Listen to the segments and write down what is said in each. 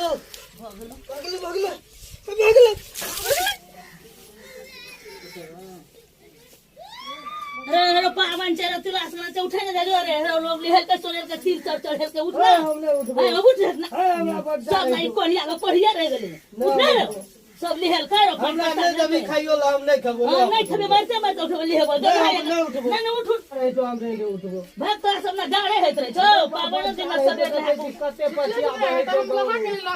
भगलो भगलो भगलो भगलो। रे रे पावन छै रे तिला संक्रांति छै, उठे ने जाइयो रे रे लोग लिहल के सोनेल के खीर चढ़ चढ़ के उठ ना। हम नहि उठबो। ए, उठ ना। हे, हमरा बड सब नहीं कोढ़िया के कोढ़िया रह गेलै। उठ ना रे सब लिहल के रे। हमरा नहि देबी खाइयो ला, हम नहि खेबो। हां, नहीं खेबे, मरते मरते उठबे लिहबो। नहि, हम नहि उठबो। नहीं नहीं, उठ उठ। रहै छौ, हम नहि उठबो। भाग, तोरा सब ना जाड़े होइत रहै छौ पावन दिन सबेर रहे। कते पछिया बहै छौ गौ।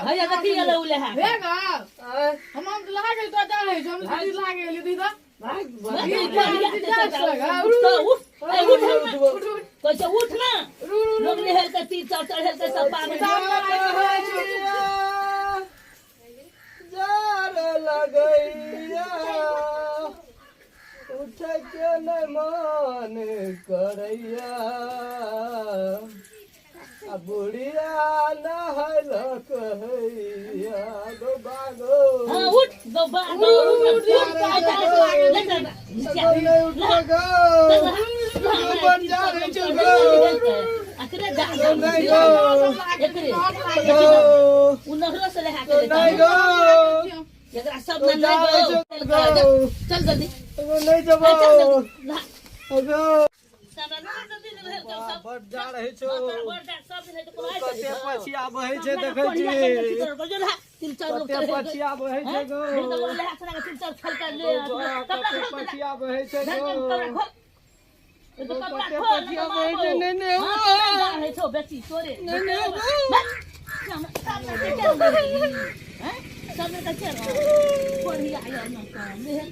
हैया देखी गेलै उ लेहा। हे गा। आँय? हम हम लगा गेल तो जा रहे हम दीदी लगा गेल दीदी। भाग भाग। उठ तो, उठ ए, उठ ना। कहै छै उठ ना। लोग लिहल के तीर चढ़ चढ़ेल के सब पावन। जार लगैया, उठै के नहि मन करैया, आ बुढ़िया नहैल कहैया गो बागो। हाँ, उठ गो बा गो, उठ उठ, ले चल। गो नहि उठबो गो, बड़ जार होइ छौ गो। अकरे जा। नहि गो। एकरे गो। उ नहरो से लेहा के नहि गो। एकरा सब ना नहीं गो। गो। चल जल्दी। गो नहि जेबो। चल जल्दी ला। गो। सब ना जल्दी ले चल सब। बड़ जार होइ छौ। हाँ, तोरा बड़ जा सब दिन है तो कोनो आइ कते चली। पछिया बहै छै देखै छी। तीन चार लोग कते पछिया बहै छै गो। तीन चार छलका ले कपड़ा कते खोल। पछिया बहै छै गो। कपड़ा खोल तो, कपड़ा कते खोल। पछिया बहै छै। नहि नहि। हाँ, है छौ बेटी तोरे। नहि नहि। सब ने चल कोढ़िया आयो न लेहल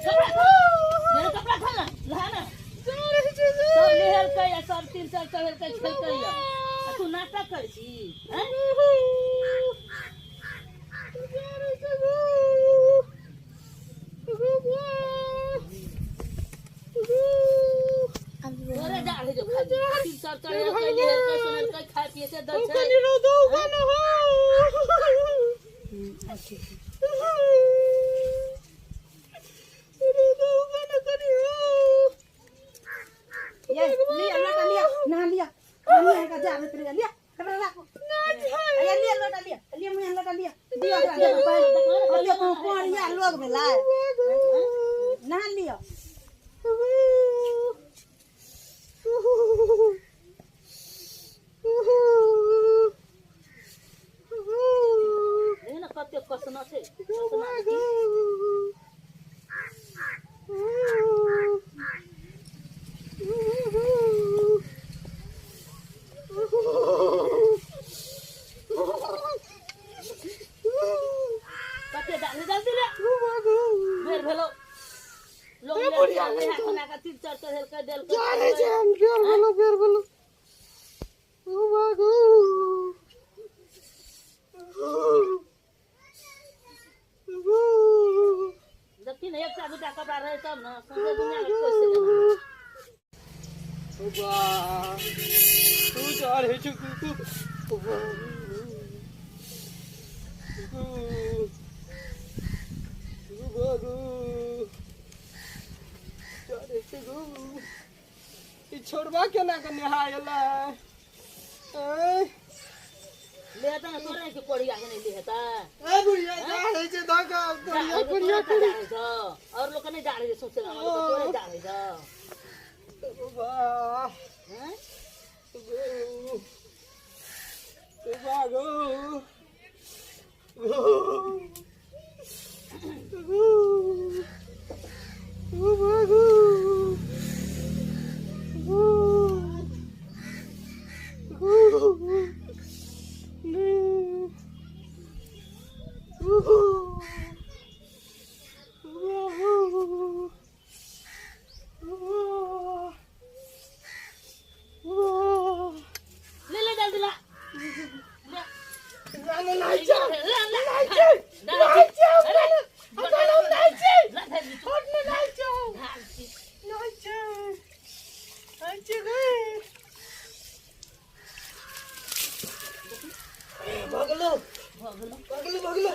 कपड़ा खोल, कपड़ा खोल ना, लहा ना। सब लेहलकै आ सब तीन चार चढ़ेलकै खेलकै आ तू नाटक करै छी हैं? तोरे जा रहे जो खाली तीन चार चढ़ेलकै लेहलकै सुनेलकै खाय पिए के दै छै। ये लिया लोटा, लिया नहा लिया, मुँह का जा रे लिया कपड़ा राखो। अरे लिया लोटा, लिया लिया मुँह लोटा लिया दियो ओकरा, देखो पानि और लिया कोरिया लोग भेलै, नहा लियो। देखि ने कते कसना छै कसना छै। कते डाल जल्दी ले, बेर भेलो। लोग लेहा सोना के तीन चार चढ़ेलकै देलकै। जानै छै हम, बेर भेलो, बेर भेलो। ओ बागो। देखी ने, एकटा दूटा कपड़ा रहै तब ने सौंसे दुनिया के खोजि सकै। तू जा रहै छौ। ई छोड़बा केना के नहायलै? लेता ने तोरे के कोढ़िया के नहीं लेता। ए बुढ़िया, जा रहै छै धक्का कोढ़िया कोढ़िया कोढ़िया। और लोग के नहीं जा रहे सोचे, तोरे जा रहे छौ। वाह। हैं? गो गो गो गो गो गो ले ले जल्दी ला ले। नहीं छै, ले ले। नहीं छै, नहीं छै, हमरा नहीं छै, ला धरि। नहीं छै, नहीं छै, नहीं छै गे। भगलो भगलो भगलो।